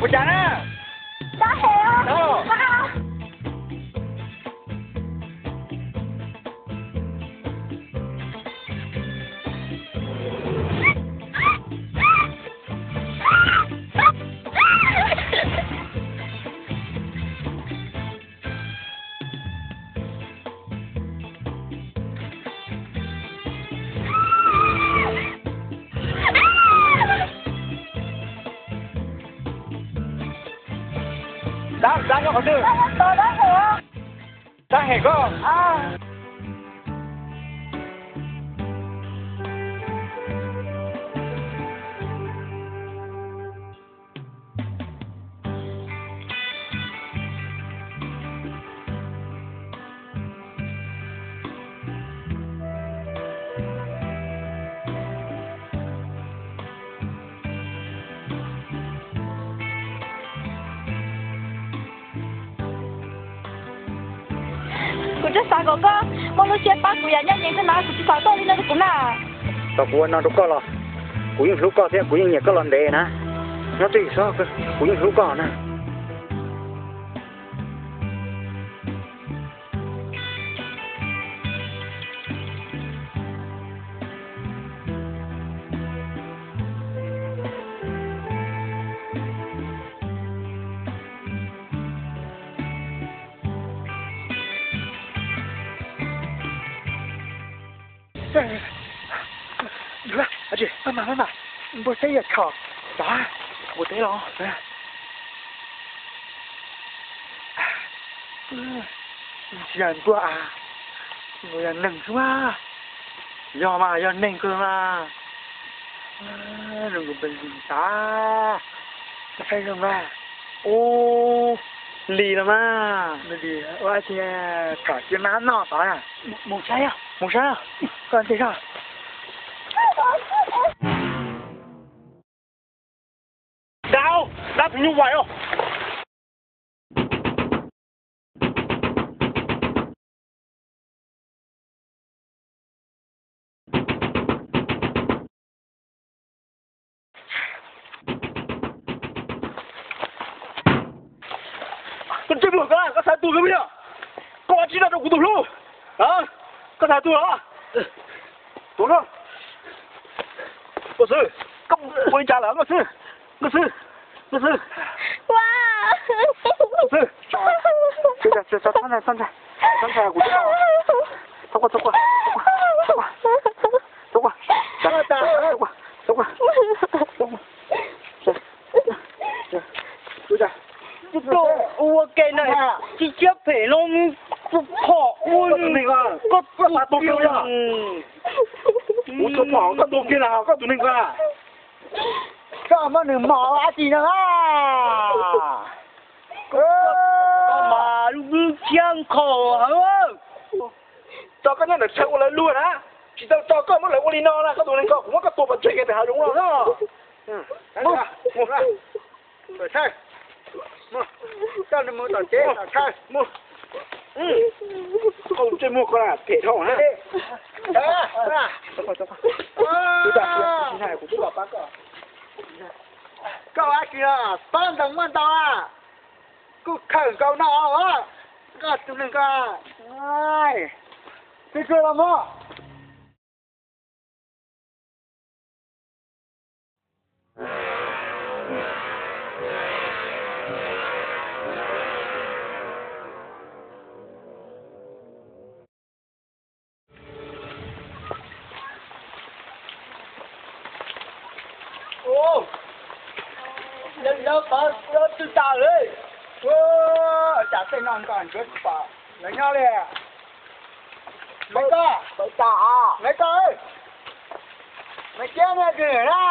Ua cas na? Dab, dab nyob qhov twg? Dab hem koj. Kuv tsuas xav kom koj muaj lub siab pab kuv yam nyob nyeem kawg na, kuv tsis xav tuaj li no rau kuv na. Tau kuv ua no rau koj los, kuv yeej hlub koj thiab kuv yeej nyiam koj los ntev na. Nyob twj ywm xwb, kuv yeej hlub koj na. Npua saib yog tshom tod, kuv teb los. Tsis yog npua a, yog neeg xwb mas. Yog mas yog neeg kawg mas. Nws kuv pes ntsis tas, saib zoo mas. Ub, li los mas. Ua tsis tshom cia nab noj tod. Mus saib, mus saib, koj ntse saib. Dab, dab phim nyuj vais os. Koj tsis hlub koj, koj xav tu hlub yog? Koj ua tsis tau rau kuv tus hlub. Koj xav tu los? Tuav no. Nkauj Xwb, koj ua li cas lawm Nkauj Xwb? Nkauj Xwb, Nkauj Xwb. Nkauj Xwb. Txhob ntshai, txhob ntshai, txhob ntshai, kuv twb los. Txhob quaj, txhob quaj, txhob quaj, txhob quaj, txhob quaj, txhob quaj, txhob quaj. Ua ke na, tsis siab phem no, tus phom ua li koj tus neeg. Kuv tus phom koj tus kiag na, koj tus neeg a. Koj muab nws mos ua dab tsi no a? Koj mas lub hlwb thiab nkhaus heev. Tso koj nyob ntawm chaw ua lawv luag na, tsis tau tso koj muab lawv ua li no na, koj tus neeg ko kuv muab koj tua pov tseg kiag pem hav zoov no. Koj ntsej muag koj phem dhau na. Koj ua tsis pab ntoo muaj ntau a, kuj khawm nkaus no os, koj tus neeg ko. Tsis tsuas los mog. Lawv pov lawv twb tas li. Cas tej no nkaus ntsuav tsis pom lawv nyob li. Maiv Koj, Maiv Koj, Maiv Koj, Maiv Kiab, nej twg na?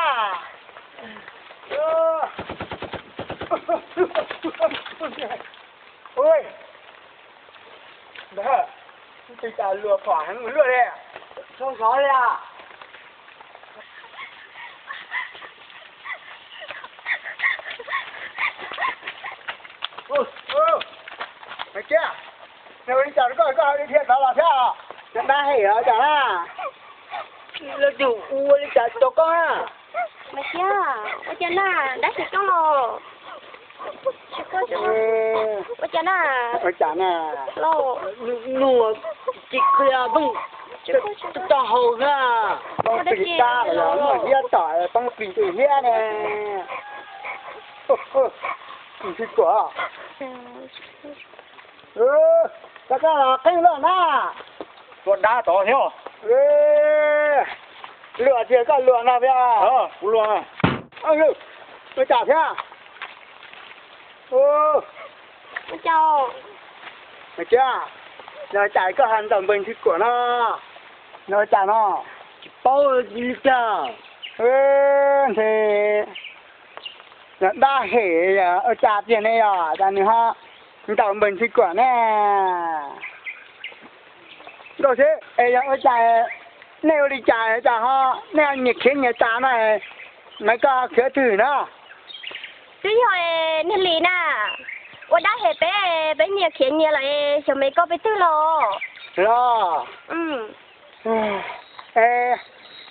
Ua, ntawd twb tas luag phom heev ua luaj li. Sov sov li a. Maiv Kiab, nws ua li cas rau koj, koj ho dhia tod los thiab? Dab hem los cas na? Leej twg ua li cas rau koj na? Maiv Kiab, ua cas na, dab tsis coob los? Ua cas na? Ua cas na? Los, nug tsis qhia phooj, tau haus na. Poob plig tab los yog muaj hiab tom, poob plig tus hiab ne. Tsis kuam. Rov qab los qeej luaj na. Luaj dab tod thiab. Luaj tiag, koj luaj no thiab. Kuv luaj. Ua cas thiab? Ua cas, cas koj ho ntaus npeeg tsis kuam no? No ua cas no? Tsis paub li cas. Ntshe dab hem ua cas tiag ne, yog cas nws ho ntaus npeeg tsis kuam ne? Nkauj Xib, es yog ua cas nej ua li cas cas ho nej nyias khiav nyias tas no, Maiv Koj khiav twg no? Twb yog niag Lis na, ua dab hem peb, peb nyias khiav nyias lawm, xyov Maiv Koj peb twg los. Los,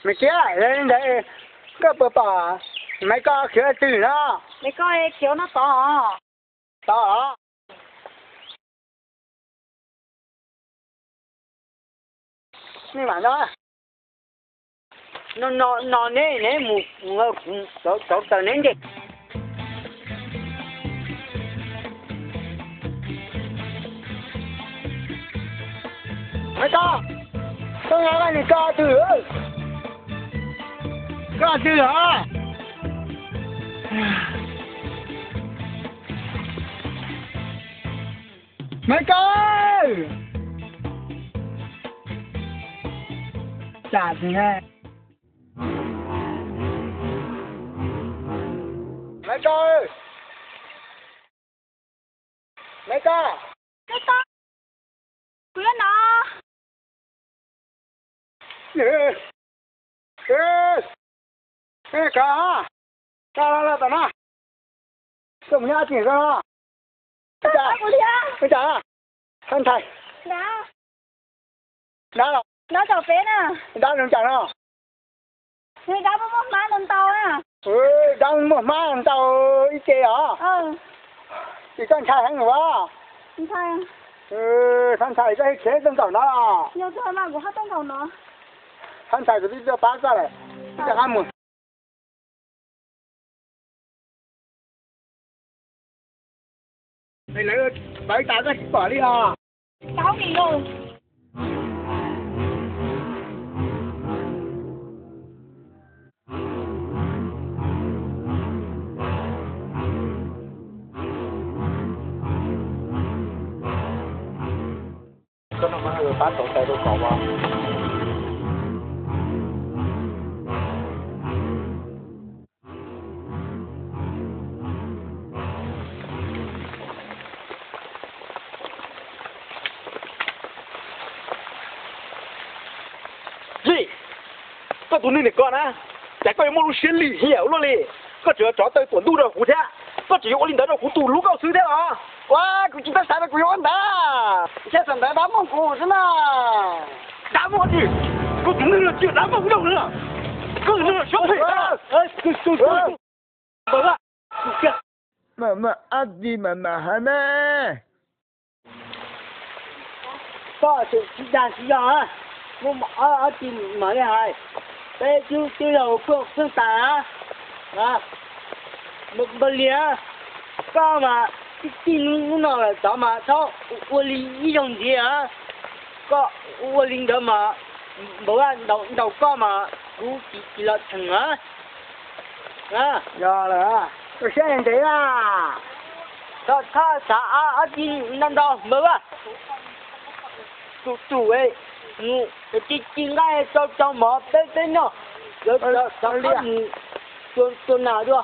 Maiv Kiab, yog li ntawd koj puas pom Maiv Koj khiav twg no? Maiv Koj khiav no tod. Tod. Nej mam no, no neb, neb mus, kuv rauv taws neb nce. Maiv Koj, koj nyob koj nim koj twg? Koj twg os? Maiv Koj, cas twg ne? Maiv Koj, Maiv Koj, kuv nyob no. Koj los tom no, koj mus nyob tim koj no. Ua cas, thab ntxhais, dab los, dab zoo cas no? Dab muaj hmab ntau ntau na. Dab muaj hmab ntau ib ce os. Ces koj ntshai heev os. Thab ntxhais, koj khiav tuaj nkaum no los? Thab ntxhais, kuv twb tuaj pab koj lawm, koj rov qab mus. Lawv pawv tas koj tsis pom li os. Koj noj mab pab rauv taws rau kom os. Yij, koj tus neeg niam ko na, cas koj yuav muaj lub siab lim hiam ua luaj li? Koj tseem yuav rov taw tuam ntuj rau kuv thiab, koj tseem yuav ua li ntawd rau kuv tus hlub nkauj xwb thiab los? Ua, kuv tsis tau xav tias kuv yuav ua ntawd. Ntshe thaum ntawd dab muag kuv xwb na. Dab muag dab tsi? Koj tus neeg no tsis yog dab muag nkauj na, koj tus neeg no siab phem. Muaj dab tsi mas mam hais mas. Koj tseem tsis dag tsis yog, muaj dab tsi mam li hais. Peb twb yog phooj ywg tas na. Npawg Lis, koj mas txij hnub no lawm tod mas txhob ua li ib zaug ntxiv. Koj ua li ntawd mas npawg Vaj ntaus koj mas kuv tsis los cheem na. Yog lawm, koj siab ntev na. Txhob xav dab tsi ntau ntau npawg Vaj. Tus tus ci ci nqaij rau rau mov peb peb noj, yuav rov qab mus tua nas dua.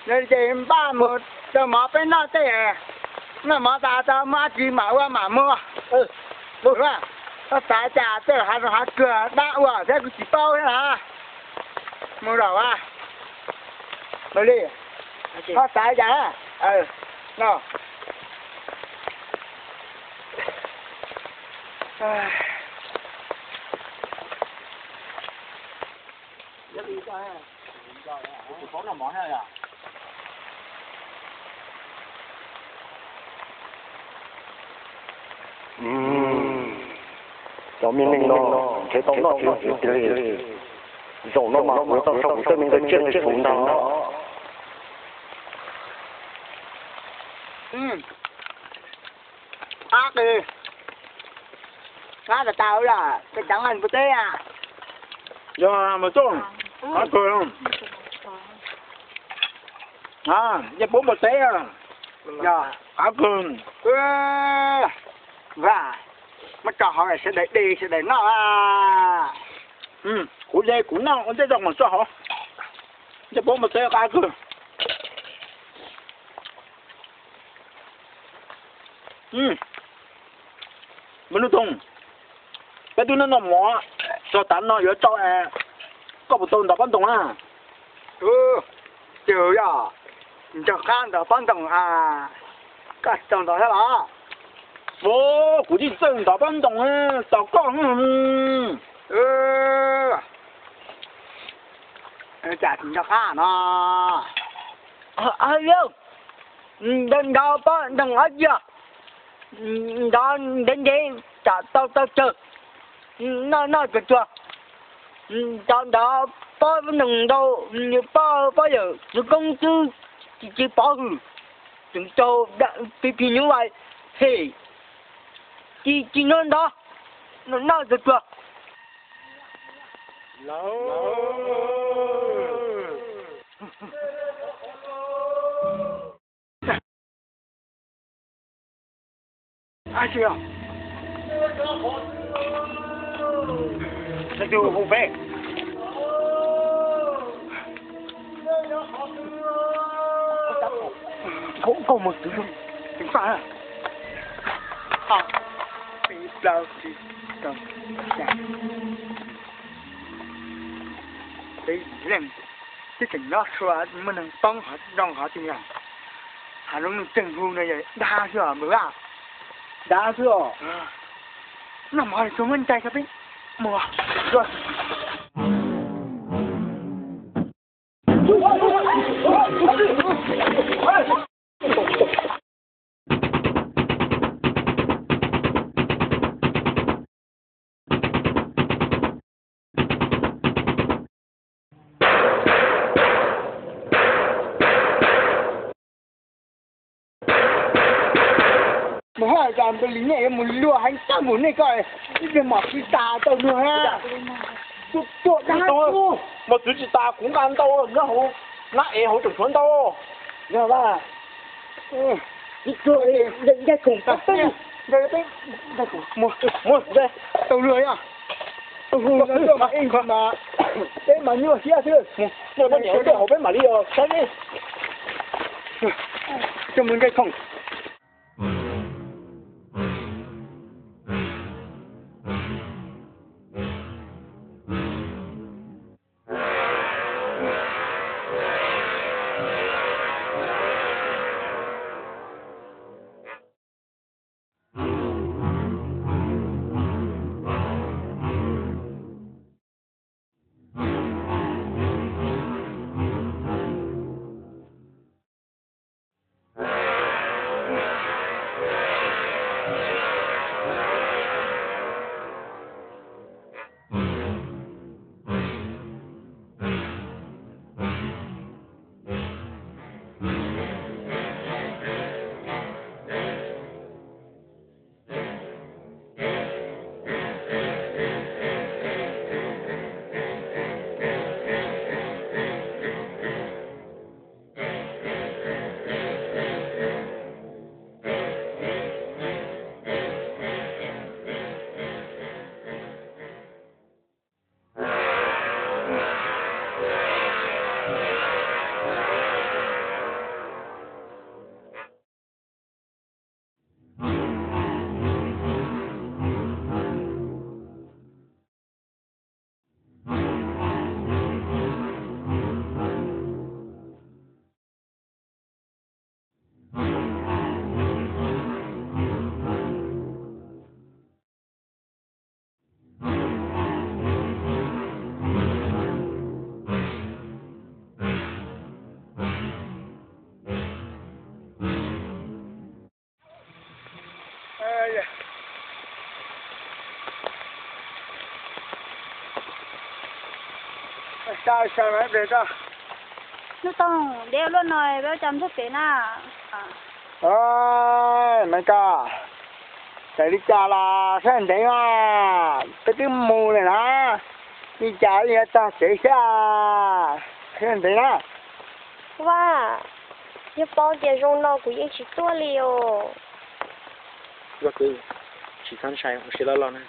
Ces npaj mus rau mov peb noj tej, noj mov tas tau muaj dab tsi mam ua mam mus. Koj xav cas tej hav zoov hav tsuag dab ua thiab kuv tsis paub thiab na. Mus lawm a. Mus li. Koj xav cas na. No. Cov me neeg no nrhiav tau noj tsis tsis li. Zaum no mas kuv tau sau kuv tej me ntawd tsiaj li kuv ntag. Qab qw, qab tas tas lawm, peb rov nqaij npua teb a. Yog mas tuaj, qab kawg. Ncej puab npua teb, qab kawg. Vam, muab tso hauv sawv daws de sawv daws noj. Kuv de kuv noj ua ntej tso mas tso hauv. Ncej puab npua teb qab kawg. Npawg Nuj Toog, peb twb noj noj mov txog tav no yuav tsau, koj puas tau ntov pob ntoos na? Ces yog nrog qab ntov pob ntoos a, koj tau ntov thiab los? Kuv tsis txawj ntov pob ntoos, tos koj. Cas tsis nrog qab no? Ntov pob ntoos dab tsi? Ntov ntev ntev tsam tau tau tsawg, noj noj tsuag tsuag. Ntov ntov pob ntoos ntau, pob pob yawm txwv koob xwb, tsis tsis pov hwm, tseem raug phim phim nyuj vais hem. Tsis tsis nrog ntov, noj tsuag tsuag. Koj mus twv, peb plaub tsib rau xya, peb leej twb tseem nyob tshua, muaj neeg poob hov zoo hov tiag. Hav zoov neeg tseem hu no yog dab xwb os npawg Vaj. Dab xwb os. Noj mov tsuag muab ncai tso peb mus. Mus haj cas npawg Lis nej yuav mus luag heev tag mus nej ko, ib pliag mom tsis tas tau luag. Tuaj tuaj dab tuaj. Mos txwv tsis tas kuv nqa ntau nyob hauv, nab ev hauv tseem tshuav ntau. Yog vaj, ib tug ncaij khoom tau peb, tau luag yog. Hu no tuaj mas ib mas peb mas nyuaj siab xwb. Peb mas li os saib ne. Coj mus ncaij khoom. Ntsuag Toog, deb ua luaj no peb ua cas mus txog pem na? Maiv Koj, txawm li cas los sawv ntev mas, peb twb mus lawm na, li cas yuav txog tsev thiab, sawv ntev na. Vaj, yog pom tias zoo no kuv yeej tsis tuaj li os. Vaj Kwv, tsis txhob ntshai, ua siab loj loj na.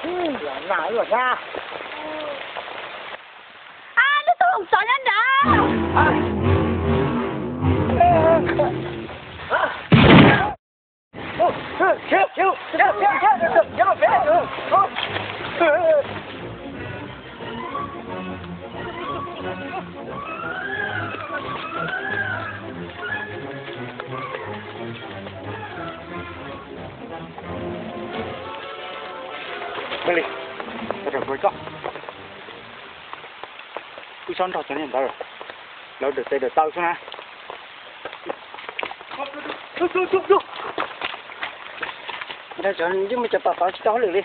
Lub tub hloov tsov nyob nrad. Vaj Lis, tau rau kuv koj. Wb txhob nrog cov niag ntawd, lawv dawm tes dawm taw xwb na. Ntag, yeej muaj cov pam pam tsis tau hauj lwm li.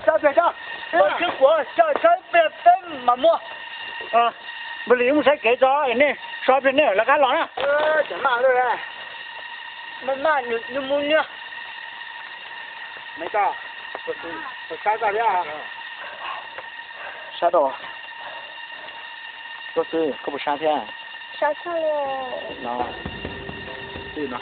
Sab pem tso, sab pem teb mam muaj. Npawg Lis mus saib kev tso, nej so pem nej lawv qab los na. Cov maj, maj nws mus niag. Sab tau. Tuaj xwb, koj puas sab thiab? Sab tshaj li. No, twb no.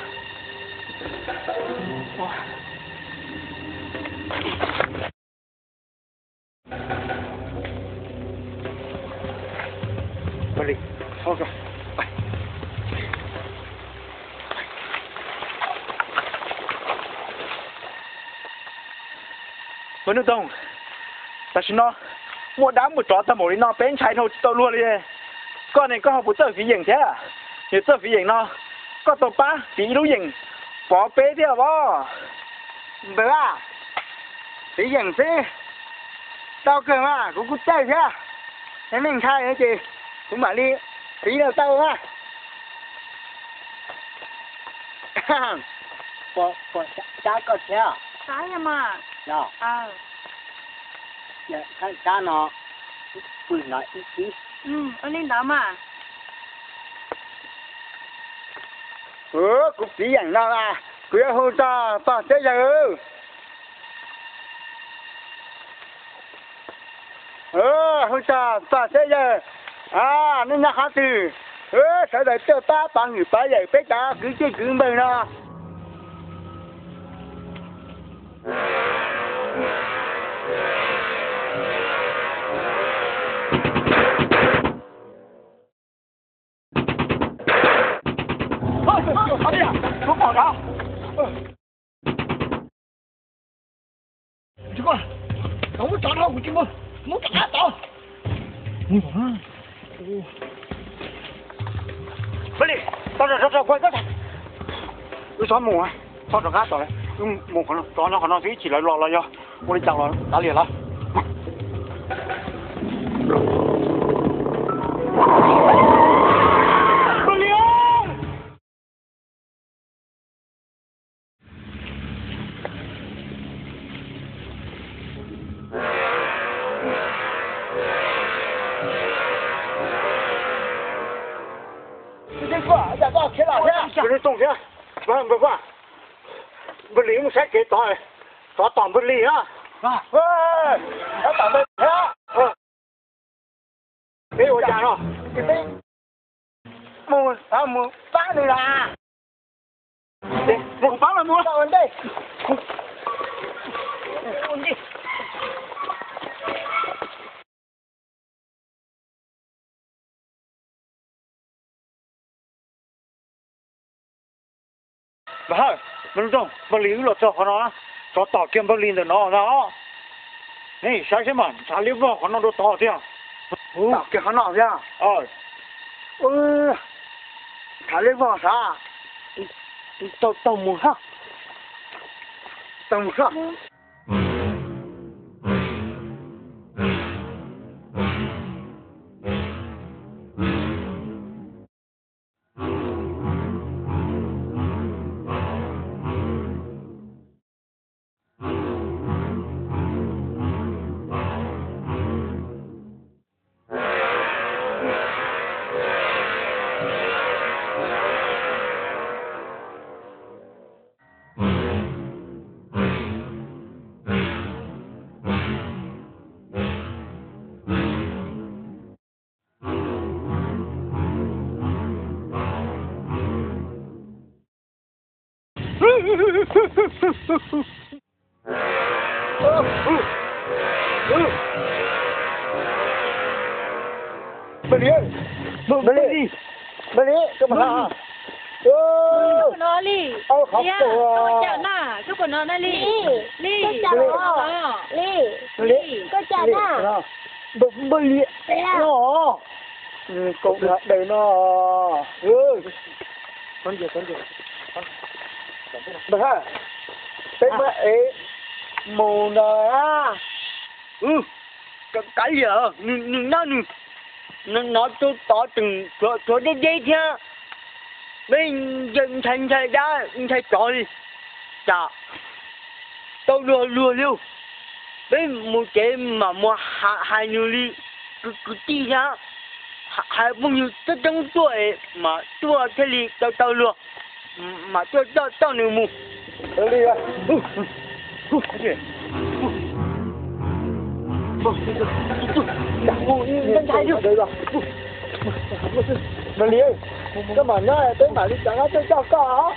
Vaj Nuj Toog, tam sim no muaj dab muaj tsov tag npaum li no peb ntshai dhau tsis tau luag li. Koj ne koj ho puas txawj fiv yeem thiab? Yog txawj fiv yeem no, koj tau pab fiv ib lub yeem pov peb thiab os. Npawg a, fiv yeem xwb tau kawg mas, kuv kuj txawj thiab. Yog nej ntshai ces kuv mam li fiv los tau na. Puas sab koj thiab? Sab no, pw no ib tib. Ua li ntawd mas. Kuv fiv yeem no mas kuv yuav hu txog pog teb yawg. Hu txog pog teb yawg, nej nyob qhov twg? Sawv daws tuaj pab pov hwm pov yawm peb cov kwv tij kwv npawg no. Muab tsov dhau kuv tsis mus, muab rov qab tod. Vaj Lis, tau, tau, tau, wb txhob mus, txhob rov qab tod, wb mus qhov no, tsov nyob qhov no xwb, ib chim lawv los los yog ua li cas los kav liam lawv. Vaj Nuj Toog thiab, npawg Lis mus saib kev tod, tsov tom npawg Lis na. Peb ua cas no? Mus, mus pab nws las. Mus pab los mus. Npawg Hawj, npawg Hli, wb los txog qhov no, tsov tom kiag npawg Hli ntawm no na. Nej saib seb mas ntshav liab vog qhov no dua tod thiab. Tom kiag qhov no thiab. Ntshav liab vog sav. Tau, tau mus hab. Tau mus hab. Npawg Hli, Npawg Hli, Npawg Hli, koj puas no li? Koj puas no na? Li, koj puas no na Li? Li, Li, koj puas no? Npawg Hli, no, kaum daim no. Npawg Hawj, peb muab ev mus no. Kav liam, nws nab nws no rau tod tseem tshuav deb deb thiab. Peb ntshai ntshai dab ntshai tsov li, tsam tau luag luag li. Peb mus tsev mam mus hais nws li kwv tij thiab, hais phooj ywg tseeb tseeb tuaj es mas tuaj thiaj li tau tau luag, mam tuaj coj nws mus. Npawg Hli, koj mam nyob peb mam li coj koj.